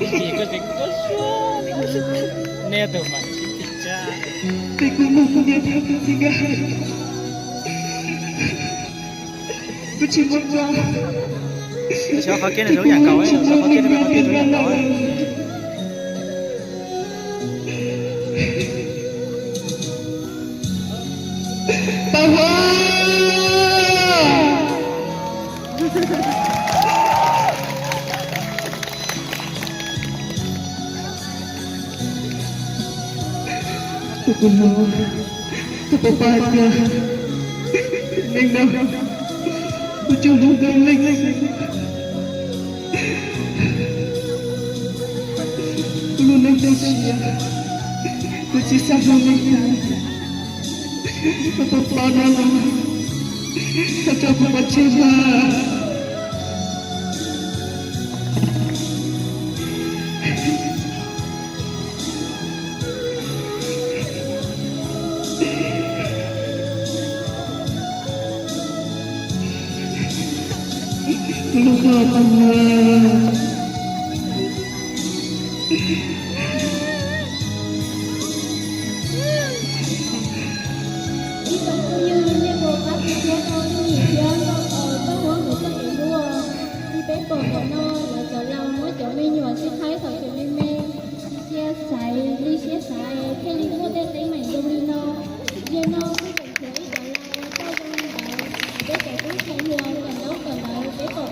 Ces koj tseem koj suab, nej tus mam sib txig tsab. Ces kuv mus kuv niam thiab kuv txiv nkawd hais, kuv tsis muaj txoj, kuv tsis muaj niam thiab kuv txiv nkawd lawm. Paj Huab! Tus kuv hnov tus poj paj hais tias, neeg no kuv tsuas hlub nkauj leej xwb. Kuv lub neej txoj sia, kuv tsis xav hlub neeg tiag. Tus poj paj no los, txhob tso kuv pov tseg mas. Kuv lub koj tau na. Ib tsoom phooj ywg, nej puas pab tiv tauj thiab nkauj Huab nkawd txoj kev hlub? Li peb pom ntawm no, lawv cov laus muab cov me nyuam sib qhaib thaum tseem me me, siab xaiv li siab xaiv thiaj li muaj tej teeb meem zoo li no. Yog no